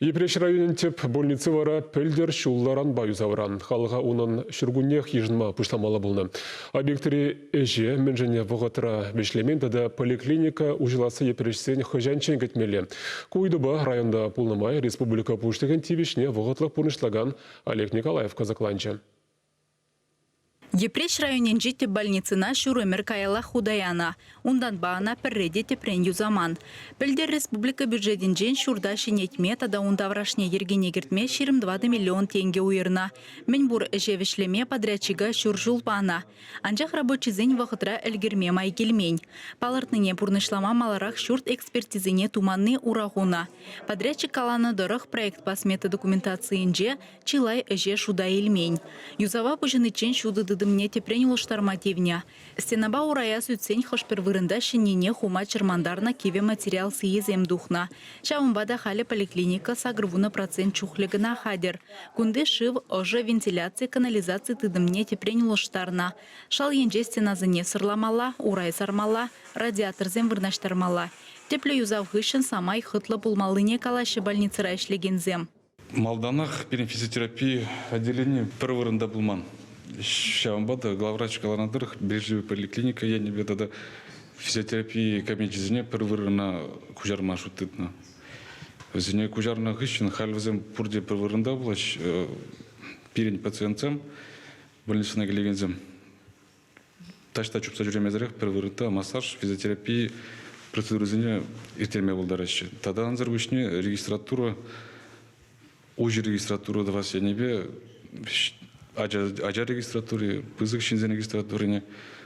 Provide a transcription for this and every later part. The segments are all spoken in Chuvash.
Йӗпреҫ районӗн тӗп больници вара пӗлтӗр ҫулларанпа юсавра. Халӑха унӑн ҫуркуннех йышӑнма пуҫламалла пулнӑ. Объектри ӗҫе мӗншӗн вӑхӑтра вӗҫлемен тата поликлиника уҫӑласса йӗпреҫсен хӑҫанччен кӗтмелле? Ку ыйтупа районта пулнӑ май республика Пуҫлӑхӗн тивӗҫне вӑхӑтлӑх пурнӑҫлакан Олег Николаев кӑсӑкланчӗ. Йӗпреҫ районӗнчи тӗп больницӑна ҫур ӗмӗр каяллах хута янӑ. Унтанпа ӑна пӗрре те тӗпрен юсаман. Пӗлтӗр республика бюджетӗнчен ҫурта ҫӗнетме тата ун таврашне йӗркене кӗртме 24 миллион тенкӗ уйӑрнӑ. Мӗнпур ӗҫе вӗҫлеме подрядчика ҫур ҫул панӑ. Анчах рабочисен вӑхӑтра ӗлкӗрме май килмен. Палӑртнине пурнӑҫлама маларах ҫурт экспертизине туманни ура хунӑ. Подрядчик каланӑ тӑрӑх, проектпа смета документацийӗнче чылай ӗҫе шута илмен. Юсава пуҫӑниччен ҫутӑ тытӑмне тӗпрен улӑштарма тивнӗ. Стенапа урая сӳтсен хӑш-пӗр вырӑнта ҫӗннине хума чӑрмантарнӑ кивӗ материал сийӗсем тухнӑ. Ҫавӑнпа та халӗ поликлиника 80% чухлӗ кӑна хатӗр. Кунти шыв, ӑшӑ, вентиляци, канализаци тытӑмне тӗпрен улӑштарнӑ. Шал енче стенасене сӑрламалла, урай сармалла, радиаторсем вырнаҫтармалла. Тӗплӗ юсав хыҫҫӑн самай хӑтлӑ пулмаллине калаҫҫӗ больницӑра ӗҫлекенсем. Малтанах пирӗн физиотерапи отделени пӗр вырӑнта пулман. Ҫавӑнпа та главврач каланӑ тӑрӑх, Брежнев поликлиника енӗпе тата физиотерапи кабинечӗсене пӗр вырӑна куҫарма шут тытнӑ. Вӗсене куҫарнӑ хыҫҫӑн халь вӗсем пурте пӗр вырӑнта пулаҫ. Пирӗн пациентсем, больницӑна килекенсем таҫта чупса ҫӳремесӗрех пӗр вырӑнта массаж, физиотерапи процедурисене ирттерме пултараҫҫӗ. Тата ансӑр пуҫне регистратура, уҫӑ регистратура тӑвас енӗпе ача регистратури, пысӑк ҫынсен регистратурине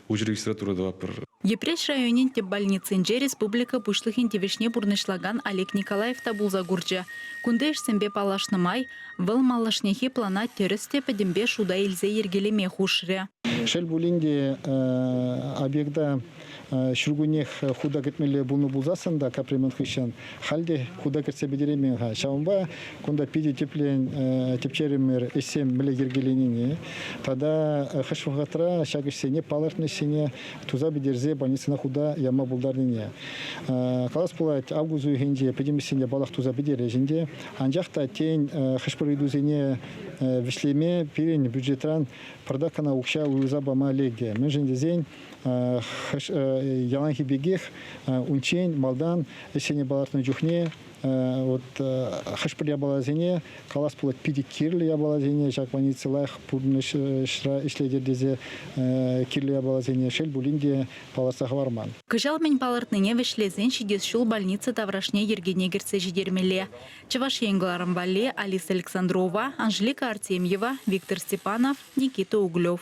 уҫӑ регистратура тӑватпӑр. Йӗпреҫ районӗн тӗп больницинче республика Пуҫлӑхӗн тивӗҫне пурнӑҫлакан Олег Николаев та пулса курчӗ. Кунти ӗҫсемпе паллашнӑ май вӑл малашнехи плана тӗрӗс те пӗтӗмпе шута илсе йӗркелеме хушрӗ. Шел пулин те, объекта ҫуркуннех хута кӗртмелле пулнӑ пулсассӑн та капремонт хыҫҫӑн халь те хута кӗртсе пӗтереймен-ха. Ҫавӑнпа кунта питӗ тӗплӗн тӗпчерӗмӗр ӗҫсем мӗнле йӗркеленине тата хӑш вӑхӑтра ҫак ӗҫсене палӑртнӑ ӗҫсене туса пӗтерсе больницӑна хута яма пултарнине. Калас пулать, август уйӑхӗнче пӗтӗм ӗҫсене паллах туса пӗтерӗҫ ӗнтӗ. Анчах та, тен, хӑш-пӗр ыйтусене вӗҫлеме пирӗн бюджетран пӑртак кӑна укҫа уйӑрса пама лекӗ. Мӗншӗн тесен яланхи пекех унччен малтан ӗҫсене палӑртнӑ чухне вот хӑш-пӗр япаласене калас пулать питӗ кирлӗ япаласене ҫак больница лайӑх пурнӑҫра ӗҫлетӗр тесе кирлӗ япаласене шел пулин те палӑртса хӑварман. Кӑҫал мӗн палӑртнине вӗҫлесен ҫитес ҫул больница таврашне йӗркене кӗртсе ҫитермелле. Чӑваш Ен кӑларӑм валли Алиса Александрова, Анжелика Артемьева, Виктор Степанов, Никита Углев.